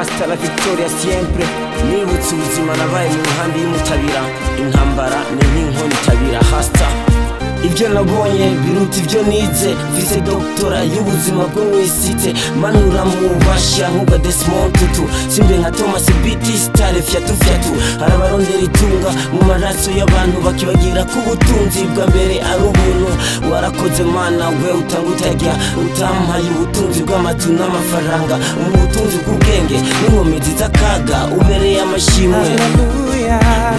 Hasta la victoria siempre. Nibutse ubuzima nabaye mu nkambi y'Imutabira. Intambara ni nk'inkoni itabira. Hasta ibyo nabonye biruta ibyo nize. Mfise doktora y'ubuzima bwo mw'isite. Manura mu bubasha nk'ubwa Desmond Tutu. Simbe nka Thomas BT Style fyatu fyatu. Hari abarondera itunga mu maraso y'abantu, bakibagira ko ubutunzi bwa mbere ari ubuntu. Warakoze Mana we utanga utarya, utampaye ubutunzi bw'amatu n'amafaranga, ubutunzi bw'ubwenge n'inkomezi z'akaga ubereye amashimwe.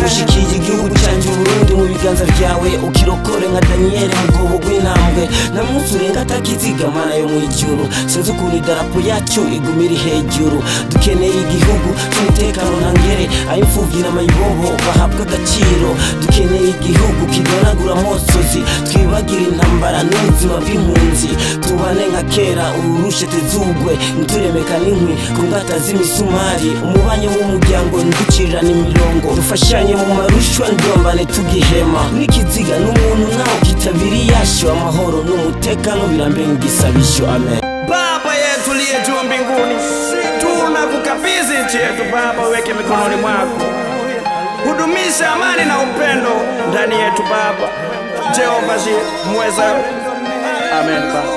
Ushikiye igihugu canje Uburundi mu biganza vyawe, ukirokore nka Daniel mu bwobo bw'intambwe. Nta munsi urenga atakiziga Mana yo mw'ijuru. Sinzi ukuntu idarapo yacu iguma iri hejuru. Dukeneye igihugu c'umutekano ntangere, aho imfuvyi n'amayibobo bahabwa agaciro. Dukeneye igihugu kidonagura amosozi, twibagira intambara n'ubuzima bw'impunzi. Tubane nka kera ururushe tezugwe, nturemeka n'inkwi ku ngata z'imisumari. Umubanyi w'umuryango nducirirana imirongo, dufashanye mu marushwa ndombane tugihema. N'ikiziga n'umuntu naho kitabiri yasho, amahoro n'umutekano birambe ngisabisho. Amen. Baba yetu uliye juu mbinguni, tunakukabidhi nchi yetu Baba, weke mikononi mwako, hudumisha amani na upendo ndani yetu Baba. Jehova mweza. Amen Baba.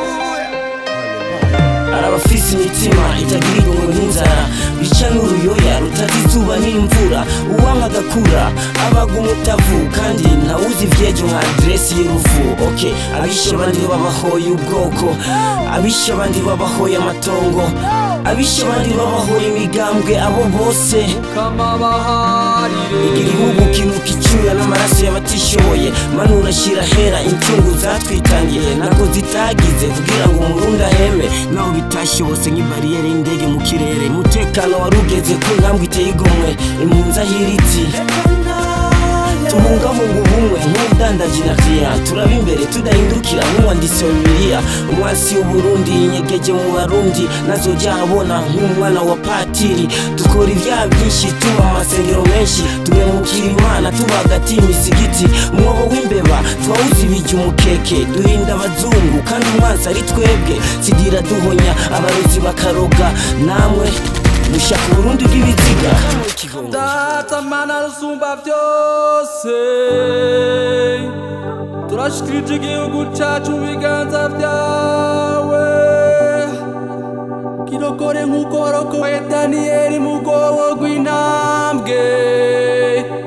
Arabafise imitima itagira igongo n'inzara, bica n'uruyoya rutazi izuba n'imvura. Uwanga agakura abaga umutavu, kandi ntawuzi ivyejo nka adresi y'urufu. Okay, abishe abandi babahoye ubwoko, abishe abandi babahoye amatongo, abishe abandi babahoye imigambwe, abo bose igihugu kinuka icyuya n'amaraso y'abatishoboye. Manura shira hera incungu zatwitangiye, nako zitagize kugira ngo umurundi aheme. Naho bitashobotse nk'ibariyeri y'indege mu kirere, umutekano warugeze ku ntambwe iteye igomwe. Impunzi ahiritse tubungabunga ubumwe nk'umudandaji na kiriya, turaba imbere tudahindukira nk'umwanditsi wa Bibiliya. Umwansi w'Uburundi inyegeje mu Barundi, nazoja abona nk'umwana wa patiri. Dukora ibyaha byinshi, tuba amasengero menshi, tumemukira Imana tuba hagati y'imisigiti. Umwobo w'imbeba twawuzibije umukeke, duhinda abazungu kandi umwansi ari twebwe. Sigira duhonya abarozi bakaroga, namwe mushaka Uburundi bw'ibiziga. Data Mana rusumba vyose, turashikirije igihugu cacu mu biganza vyawe. Kirokore nk'uko warokoye Daniyeli mu bwobo bw'intambwe,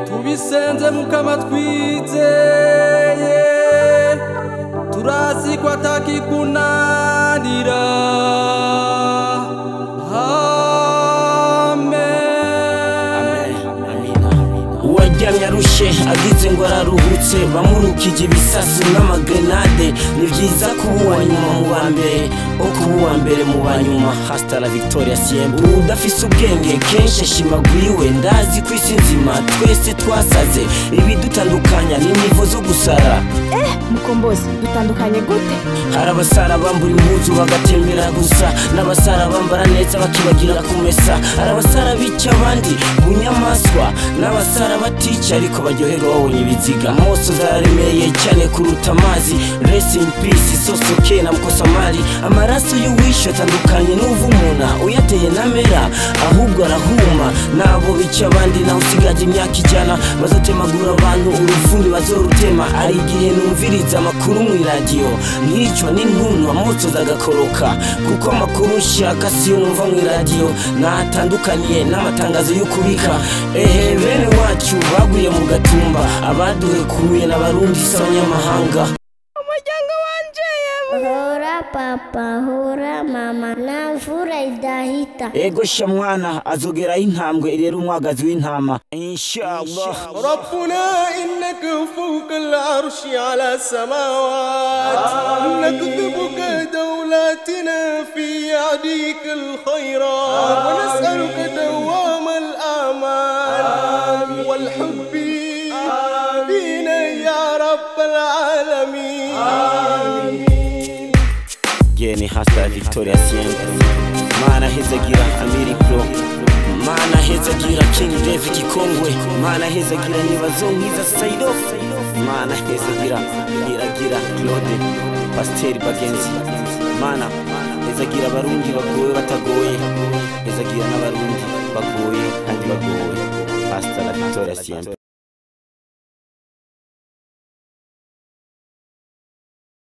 tubisenze Mukama twizeye, turazi ko atakikunanira. Uwaryamye arushe agize ngo araruhutse, bamurukije ibisasu n'amagrenade. Ni vyiza kuba uwa nyuma mu ba mbere, o kuba uwa mbere mu ba nyuma. Hasta la victoria siempre. Udafise ubwenge kenshi ashimagwiwe. Ndazi ko isi nzima twese twasaze, ibidutandukanya ni nivo zo gusara. Mukombozi, dutandukanye gute? Hari abasara bambura impuzu bagatembera gusa, n'abasara bambara neza bakibagira kumesa. Hari abasara bica abandi bunyamaswa, n'abasara batica ariko baryoherwa babonye ibiziga. Moso zararemeye cyane kuruta amazi. Rest in peace Sosoke na Mkosamari. Amaraso y'uwishe atandukanye n'uvumuna, uyateye ntamera ahubwo arahuma. Nabo bica abandi naho usigaje imyaka 100, bazotemagura abantu urufundi bazorutema. Ari igihe numviriza amakuru mw'iradiyo nkicwa n'intuntu, amosozi agakoroka, kuko amakuru nshaka siyo numva mw'iradiyo, natandukaniye n'amatangazo y'ukubika. Ehe bene wacu baguye mu gatumba, abaduhekuye n'abarundi si abanyamahanga. Umuryango wanje yemwe. Hora papa, hora mama, nta mvura idahita. Ego sha mwana azogeraho intambwe irera umwagazi w'intama. Inshallah. ربنا إنك فوق العرش على السماوات، نكذبك دولاتنا في عديك الخيرات، ونسألك دوام الأعمال والحب فينا يا رب العالمين. Geni hasta la victoria siempre. Mana hezagira Amiri Pro, Mana hezagira King David Gikongwe, Mana hezagira Nibazonkiza Saido, Mana hezagira Iragira Claude, Pasiteri Bagenzi. Mana hezagira abarundi bagowe batagoye, hezagira n'abarundi. Bagowe. Hasta la victoria siempre.